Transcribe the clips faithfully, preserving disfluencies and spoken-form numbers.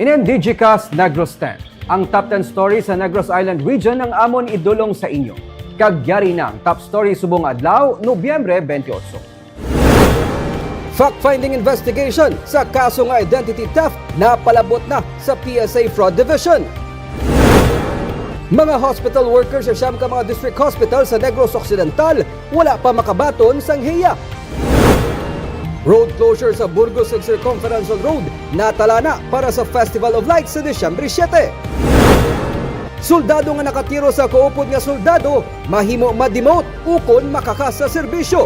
Ini ang Digicast Negros ten. Ang top ten story sa Negros Island Region ang amon idulong sa inyo. Kag yari na ang top story subong adlaw, Nobyembre twenty-eight. Fact-finding investigation sa kaso nga identity theft napalabot na sa P S A Fraud Division. Mga hospital workers sa siyam ka mga district hospital sa Negros Occidental wala pa makabaton sang hiya. Road closure sa Burgos and Circumferential Road natala na para sa Festival of Lights sa Disyembre siete. Soldado nga nakatiro sa kaupod nga soldado mahimo ma-demote ukon makakas sa serbisyo.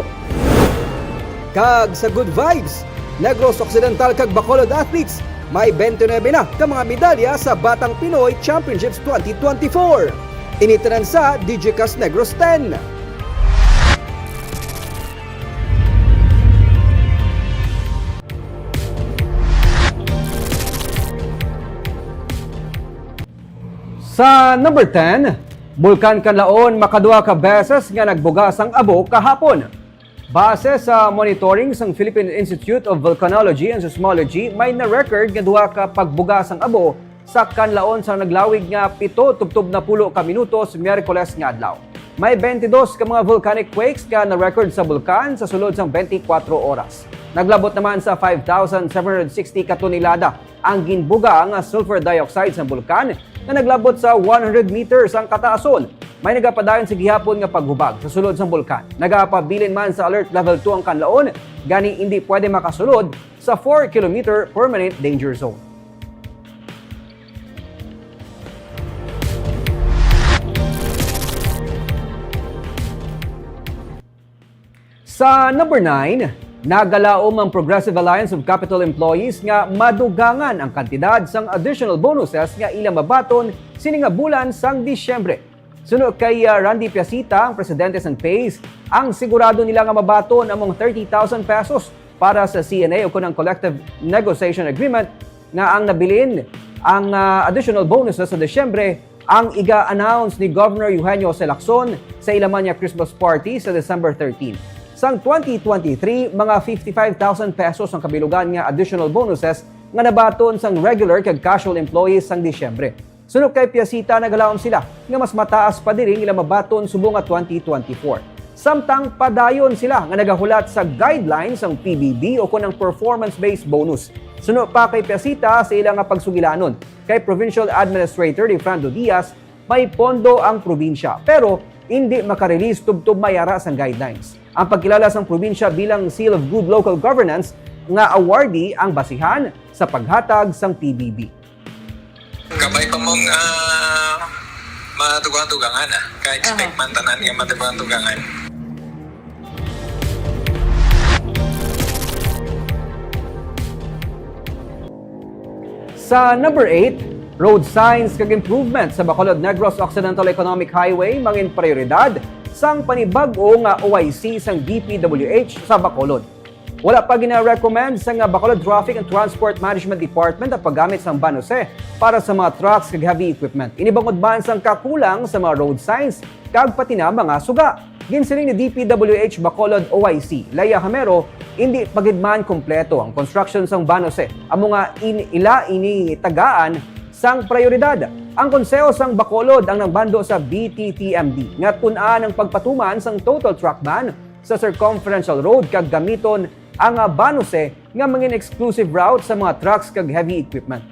Kag sa Good Vibes, Negros Occidental kag Bacolod athletes may twenty-nine na ka mga medalya sa Batang Pinoy Championships twenty twenty-four. Ini tanan sa Digicast Negros ten. Sa number ten, Bulkan Kanlaon makaduha ka beses nga nagbugas ang abo kahapon. Base sa monitoring sang Philippine Institute of Volcanology and Seismology, may na-record nga duha ka pagbugas ang abo sa Kanlaon sa naglawig nga pito tubtob napulo ka minutos Miyerkules nga adlaw. May twenty-dos ka mga volcanic quakes nga na-record sa bulkan sa sulod sang twenty-four oras. Naglabot naman sa five thousand seven hundred sixty ka tonelada ang ginbuga nga sulfur dioxide sa bulkan nga naglabot sa one hundred meters ang kataason. May nagapadayon sa gihapon nga paghubag sa sulod sang bulkan. Nagapabilin man sa Alert Level two ang Kanlaon, gani indi pwede makasulod sa four kilometer permanent danger zone. Sa number nine, nagalaom ang Progressive Alliance of Capitol Employees nga madugangan ang kantidad sang additional bonuses nga ila mabaton sini nga bulan sang Disyembre. Suno kay, ah, Randy Piacita, ang presidente sang PACE, ang sigurado nila nga mabaton among thirty thousand pesos para sa C N A o kon ang Collective Negotiation Agreement nga ang nabilin ang, ah, additional bonuses sa Disyembre ang iga-announce ni Governor Eugenio Jose Lacson sa ila man nga Christmas party sa December thirteen. Sang twenty twenty-three, mga fifty-five thousand pesos ang kabilugan nga additional bonuses nga nabaton sang regular kag casual employees sang Disyembre. Suno kay Piacita, nagalaom sila nga mas mataas pa diri ang ila mabaton subong nga twenty twenty-four. Samtang padayon sila nga nagahulat sa guidelines sang P B B o kon ang performance-based bonus. Suno pa kay Piacita, sa ila nga pagsugilanon kay Provincial Administrator Defrando Diaz, may pondo ang probinsya, pero indi makarelease tubtob mayara sang guidelines. Ang pagkilala sang probinsya bilang Seal of Good Local Governance nga awardee ang basihan sa paghatag sang P B B. Kabay pa mong, ah, matugang-tugangan, ah. Ka-expect Aha. man tanan nga matugang-tugangan. Sa number eight, road signs kag improvement sa Bacolod Negros Occidental Economic Highway mangin prioridad sang panibag-o nga O I C sang D P W H sa Bacolod. Wala pa gina-recommend sang Bacolod Traffic and Transport Management Department ang paggamit sang banose para sa mga trucks kag heavy equipment. Ini bangod man sang kakulang sa mga road signs kag pati na mga suga. Ginsiling ni D P W H Bacolod O I C Leia Hamero, indi pa gid man kompleto ang construction sang banose, amo nga in-, ila ini tagaan sang prioridad. Ang Konseho sang Bacolod ang nagmando sa B T T M D nga tun-an ang pagpatuman sang total truck ban sa Circumferential Road kag gamiton ang, ah, banose nga mangin exclusive route sa mga trucks kag heavy equipment.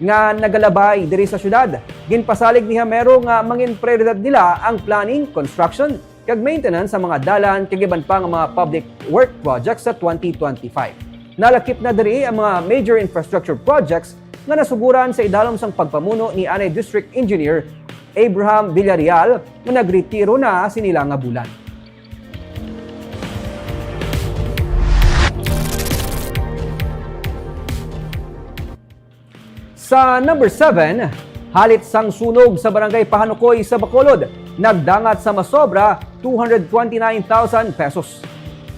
Nga nagalabay diri sa syudad, ginpasalig ni Hamero nga mangin prioridad nila ang planning, construction, kag maintenance sa mga dalan kag iban pa nga mga public work projects sa twenty twenty-five. Nalakip na diri ang mga major infrastructure projects nga nasuguran sa idalom sang pagpamuno ni anay District Engineer Abraham Villarreal, nga nagretiro na sini lang nga bulan. Sa number seven, halit sang sunog sa Barangay Pahanukoy sa Bacolod, nagdangat sa masobra two hundred twenty-nine thousand pesos.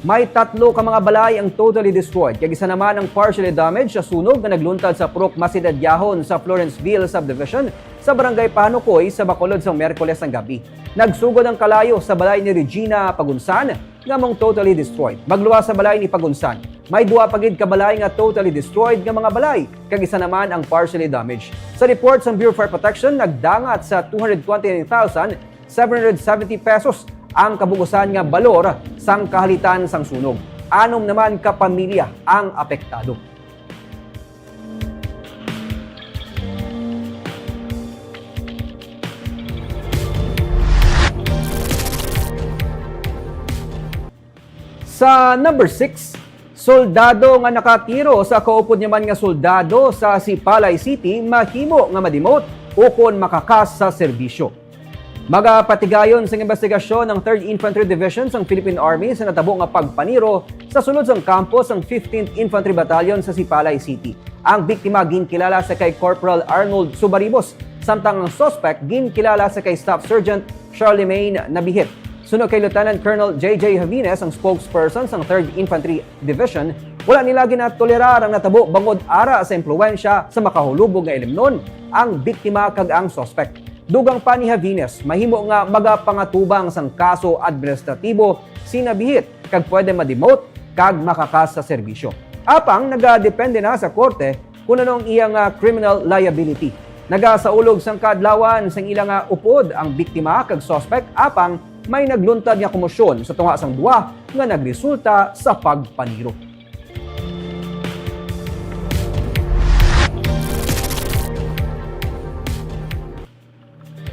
May tatlo ka mga balay ang totally destroyed, kag isa naman ang partially damaged sa sunog nga nagluntad sa Purok Masidadyahon sa Florenceville Subdivision sa Barangay Pahanukoy sa Bacolod sa Miyerkules nga gab-i. Nagsugod ang kalayo sa balay ni Regina Pagunsan, nga among totally destroyed. Magluwas sa balay ni Pagunsan, May duha pa gid ka balay nga totally destroyed nga mga balay, kag isa naman ang partially damaged. Sa report sang Bureau of Fire Protection, nagdangat sa two hundred twenty-nine thousand seven hundred seventy pesos ang kabug-usan nga balor sang kahalitan sang sunog. Anom naman ka pamilya ang apektado. Sa number six, soldado nga nakatiro sa kaupod niya man nga soldado sa Sipalay City mahimo nga ma-demote ukon makakas sa serbisyo. Magapatigayon sang investigasyon ang Third Infantry Division sang Philippine Army sa natabo nga pagpaniro sa sulod sang kampo sang fifteenth Infantry Battalion sa Sipalay City. Ang biktima ginkilala sa kay Corporal Arnold Subaribos, samtang ang suspect ginkilala sa kay Staff Sergeant Charlemagne Nabihit. Suno kay Lieutenant Colonel J J Javines, ang spokesperson sang Third Infantry Division, wala nila ginatolerar ang natabo bangod ara sa impluwensya sa makahulubog nga ilimnon ang biktima kag ang suspect. Dugang pa ni Javines, mahimo nga magapangatubang sang kaso administratibo si Nabihit kag pwede ma-demote kag makakas sa serbisyo. Apang nagadepende na sa korte kung ano ang iya nga criminal liability. Nagasaulog sang kaadlawan sang ila nga upod ang biktima kag suspect, apang may nagluntad nga komosyon sa tunga sang duha nga nagresulta sa pagpaniro.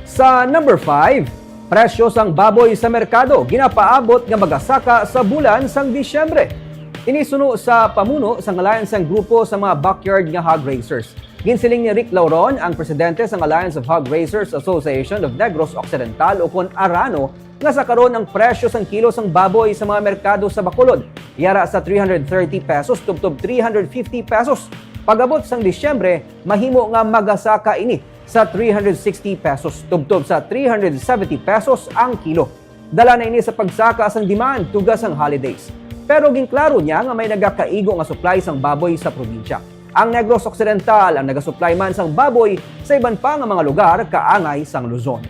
Sa number five, presyo sang baboy sa merkado ginapaabot nga magasaka sa bulan sang Disyembre. Ini suno sa pamuno sang Alliance sang grupo sa mga backyard nga hog raisers. Ginsiling ni Rick Lauron, ang presidente sang Alliance of Hog Raisers Association of Negros Occidental, ukon ARANO, nga sa karon ang presyo sang kilo sang baboy sa mga merkado sa Bacolod yara sa three hundred thirty pesos tubtob three hundred fifty pesos. Pag-abot sang Disyembre, mahimo nga magasaka ini sa three hundred sixty pesos tubtob sa three hundred seventy pesos ang kilo. Dala na ini sa pagsaka sang demand tungod sang holidays. Pero ginklaro niya nga may nagakaigo nga supply sang baboy sa probinsya. Ang Negros Occidental ang nagasupply man sang baboy sa iban pa nga mga lugar kaangay sang Luzon.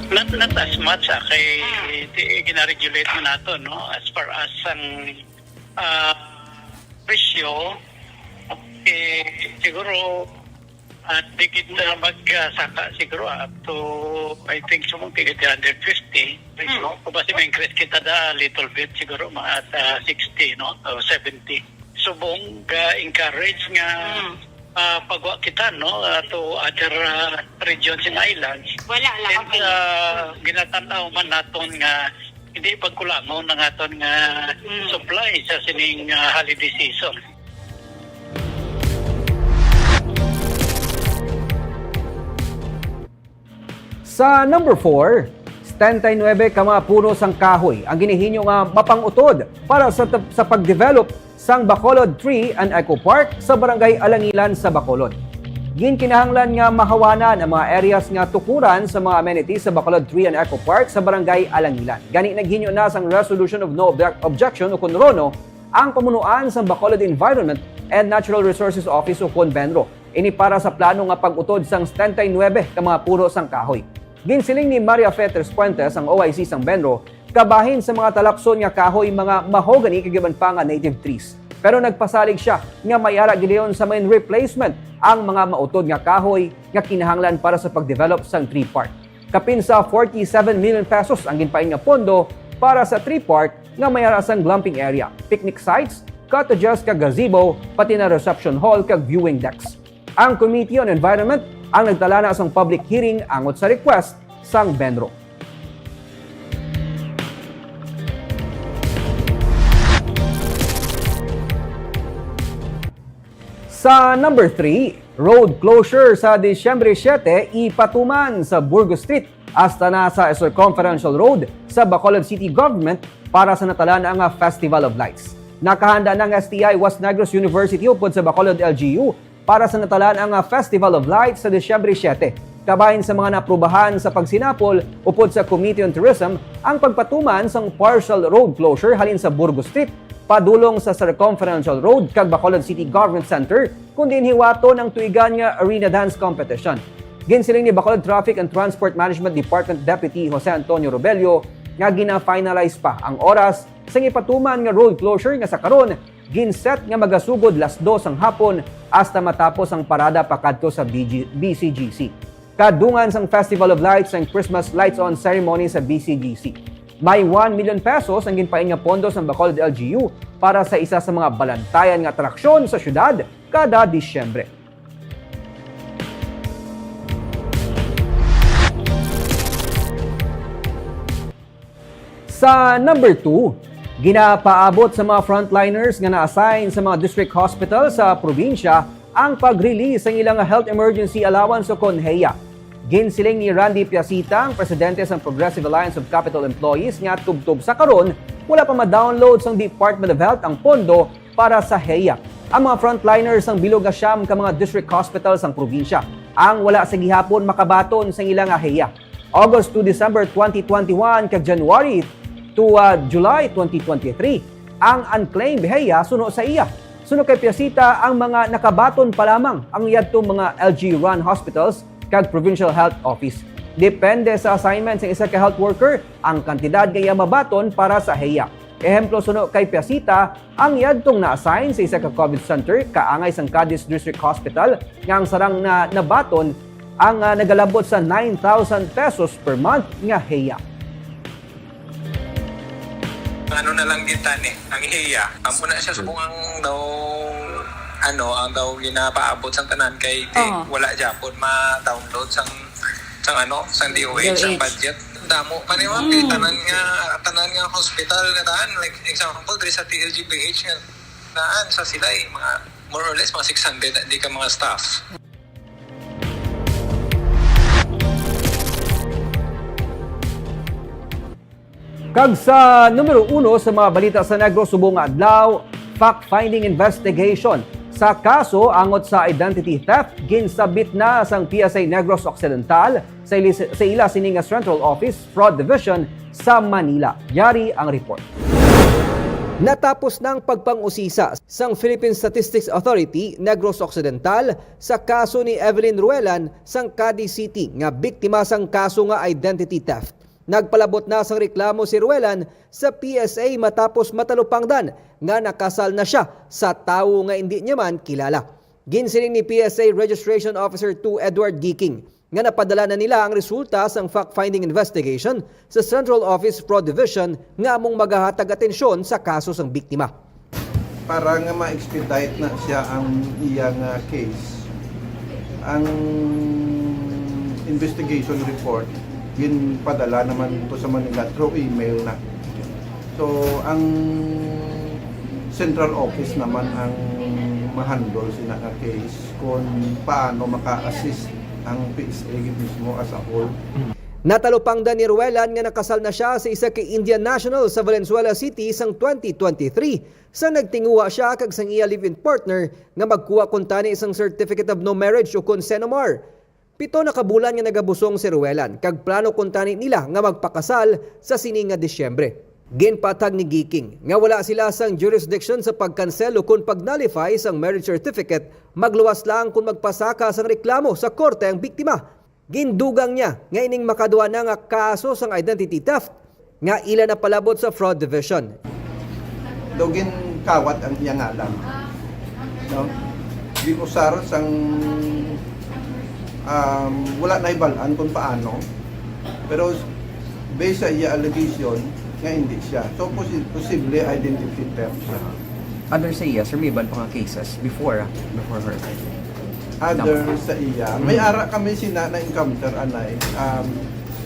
Not, not as much, ah, kay di, gina-regulate mo nato, no? As far as ang ah, presyo, eh, siguro, ah, di kita mag-saka siguro, ah, up to, I think, subong tigit three hundred fifty. No? Kung basi ma-increase kita da little bit, siguro mga sa sixty, no? O seventy. Subong ga-encourage nga ah, pagwa kita, no, ah, to other ah, regions and islands. Wala lang And ang pay. ah, ginatanaw man naton nga hindi pagkulangon ang aton nga Mm. supply sa sining ah, holiday season. Sa number four, setenta y nuebe ka mga puno sang kahoy ang ginihinyo nga mapang-utod para sa, sa pag-develop sang Bacolod Tree and Eco Park sa Barangay Alangilan sa Bacolod. Ginkinahanglan nga mahawanan ang mga areas nga tukuran sa mga amenities sa Bacolod Tree and Eco Park sa Barangay Alangilan. Gani, naghinyo na sang Resolution of No Objec-, Objection o kon RONO ang pamunuan sang Bacolod Environment and Natural Resources Office o kon BENRO. Ini para sa plano nga pag-utod sang setenta y nuebe ka mga puno sang kahoy. Ginsiling ni Maria Fe Trespuentes, ang O I C sang BENRO, kabahin sa mga talakson nga kahoy, mga mahogany kag iban pa nga native trees. Pero nagpasalig siya nga may ara gidayon sa main replacement ang mga mautod nga kahoy nga kinahanglan para sa pag-develop sang tree park. Kapin sa forty-seven million pesos ang ginpain nga pondo para sa tree park nga may ara sang glamping area, picnic sites, cottages kag gazebo, pati na reception hall kag viewing decks. Ang Committee on Environment ang nagtalana sang public hearing angot sa request sang BENRO. Sa number three, road closure sa Disyembre siete ipatuman sa Burgos Street hasta na sa Circumferential Road sa Bacolod City Government para sa natalana nga Festival of Lights. Nakahanda na ang S T I West Negros University upod sa Bacolod L G U para sa natalana nga Festival of Lights sa Disyembre siete. Kabahin sa mga naaprubahan sa pagsinapol upod sa Committee on Tourism ang pagpatuman sang partial road closure halin sa Burgos Street padulong sa Circumferential Road kag Bacolod City Government Center, kun diin hiwaton ang tuigan nga arena dance competition. Ginsiling ni Bacolod Traffic and Transport Management Department Deputy Jose Antonio Robello, nga gina-finalize pa ang oras sang ipatuman nga road closure nga sa karon gin-set nga magasugod las dos sang hapon hasta matapos ang parada pakadto sa B G, B C G C. Kadungan sang Festival of Lights and Christmas Lights On Ceremony sa B C G C, may one million pesos ang ginpain nga pondo sang Bacolod L G U para sa isa sa mga balantayan nga atraksyon sa syudad kada Disyembre. Sa number two, ginapaabot sa mga frontliners nga na-assign sa mga district hospital sa probinsya ang pag-release sang ilang health emergency allowance o kon heya. Ginsiling ni Randy Piacita, ang presidente sang Progressive Alliance of Capital Employees, nga tubtob sa karon, wala pa ma-download sang Department of Health ang pondo para sa heya. Ang mga frontliners sang bilog nga siyam ka mga district hospital sang probinsya ang wala sa gihapon makabaton sang ila nga heya. August to December twenty twenty-one kag January to, ah, July twenty twenty-three ang unclaimed heya suno sa iya. Suno kay Piacita, ang mga nakabaton pa lamang ang yadtong mga L G run hospitals kag provincial health office. Depende sa assignment sa isa ka health worker ang kantidad nga iya mabaton para sa heya. Ehemplo, suno kay Piacita, ang yadtong na-assign sa isa ka COVID center kaangay sang Cadiz District Hospital nga ang sarang na nabaton ang, ah, nagalabot sa nine thousand pesos per month nga heya. Ano na lang kita ni, ang heya. Amo na siya subong ang daw, ano, ang daw ginapaabot sang tanan kay di, Oo. Wala gyapon ma-download sang, sang ano, sang D O H, sang D O H. Budget. Damo pa ni, mm, tanan nga, tanan nga hospital nga daan. Like, example, diri sa T L G P H nga daan sa sila eh, mga, more or less, mga six hundred na di ka mga staff. Kag sa numero uno sa mga balita sa Negros subong nga adlaw, fact-finding investigation sa kaso angot sa identity theft ginsabit na sang P S A Negros Occidental sa ili-, sa ila sini nga Central Office Fraud Division sa Manila. Yari ang report. Natapos na ang pagpang-usisa sang Philippine Statistics Authority Negros Occidental sa kaso ni Evelyn Ruelan sang Cadiz City nga biktima sang kaso nga identity theft. Nagpalabot na sang reklamo si Ruelan sa P S A matapos matalupangdan nga nakasal na sia sa tawo nga indi niya man kilala. Ginsiling ni P S A Registration Officer two Edward Giking nga napadala na nila ang resulta sang fact-finding investigation sa Central Office Fraud Division nga among magahatag atensyon sa kaso sang biktima. Para nga ma-expedite na siya ang iya nga case, ang investigation report ginpadala naman to sa Manila through email na. So, ang central office naman ang ma-handle sina nga case kung paano maka-assist ang P S A mismo as a whole. Natalupangdan ni Ruelan nga nakasal na sia sa isa ka Indian national sa Valenzuela City sang twenty twenty-three, sang nagtinguha sia kag sang iya live-in partner nga magkuha kuntani sang Certificate of No Marriage ukon CENOMAR. Pito na ka bulan nga nagabusong si Ruelan kag plano kuntani nila nga magpakasal sa sini nga Disyembre. Ginpatag ni Giking nga wala sila sang jurisdiction sa pag-cancel ukon pag-nullify sang marriage certificate, magluwas lang kon magpasaka sang reklamo sa korte ang biktima. Gindugang niya nga ining makadua na nga kaso sang identity theft nga ila napalabot sa Fraud Division. Daw ginkawat ang iya ngalan. No? Giusar sang, um, wala nahibal-an kung paano. Pero based sa iya allegation, nga hindi siya. So, posi-, posible identity theft siya. Other sa iya, sir, may iban pa nga cases before, ah, before her? Other sa iya. May ara kami sina na-encounter, anay. Um,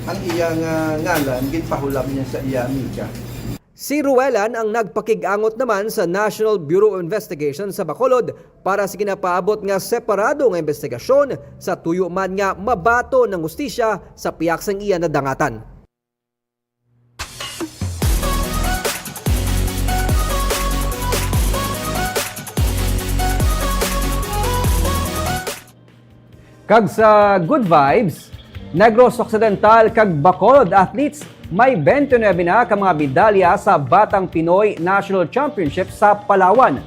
ang iya nga ngalan, ginpahulam niya sa iya amiga. Si Ruelan ang nagpakig-angot naman sa National Bureau of Investigation sa Bacolod para sa ginapaabot nga separado nga imbestigasyon sa tuyo man nga mabaton ang hustisya sa pihak sang iya nadangatan. Kag sa Good Vibes, Negros Occidental kag Bacolod athletes may twenty-nine na ka mga medalya sa Batang Pinoy National Championship sa Palawan.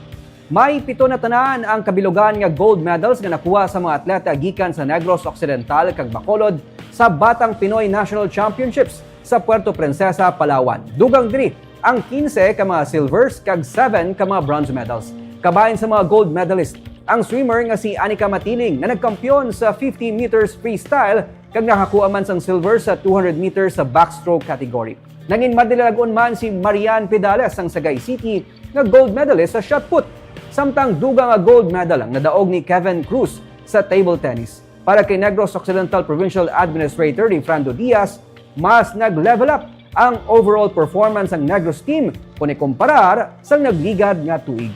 May pito na tanan ang kabilugan nga gold medals nga nakuha sa mga atleta gikan sa Negros Occidental kag Bacolod sa Batang Pinoy National Championships sa Puerto Princesa, Palawan. Dugang diri ang quince ka mga silvers kag seven ka mga bronze medals. Kabahin sa mga gold medalist ang swimmer nga si Anika Matiling nga nagkampiyon sa fifty meters freestyle kag nakakuha man sang silver sa two hundred meters sa backstroke category. Nangin madilalag-on man si Marian Pedales sang Sagay City nga gold medalist sa shot put, samtang dugang nga gold medal ang nadaog ni Kevin Cruz sa table tennis. Para kay Negros Occidental Provincial Administrator Rayfrando Diaz, mas nag-level up ang overall performance sang Negros team kung ikumparar sang nagligad nga tuig.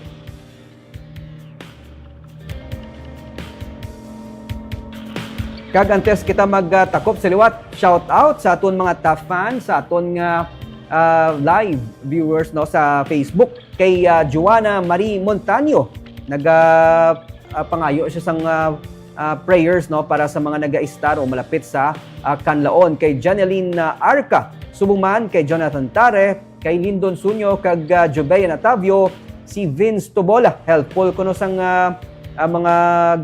Kag antes kita magtakop sa liwat, shout out sa aton mga tough fans, sa aton nga ah, live viewers, no, sa Facebook, kay ah, Joanna Marie Montaño. Naga ah, pangayo siya sang ah, ah, prayers, no, para sa mga nagaistar o malapit sa ah, Kanlaon, kay Janeline ah, Arca, subong man kay Jonathan Tare, kay Lindon Sunyo, kag ah, Jubea Natavio, si Vince Tubola. Helpful kuno sang ah, ah, mga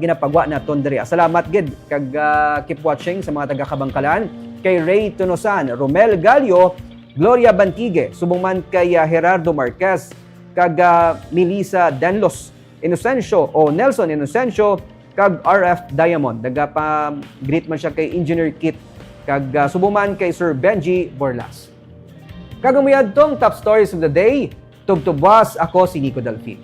ginapagwa naton diri. Ah, salamat gid, kag ah, keep watching sa mga taga Kabangkalan, kay Ray Tunosan, Romel Gallo, Gloria Bantigue, subong man kay ah, Gerardo Marquez, kag ah, Melissa Denlos Inocencio o Nelson Inocencio, kag R F Diamond. Nagapa-greet man siya kay Engineer Kit, kag ah, subong man kay Sir Benji Borlas. Kag amo yadtong top stories of the day. Tubtubwas, ako si Nico Delfin.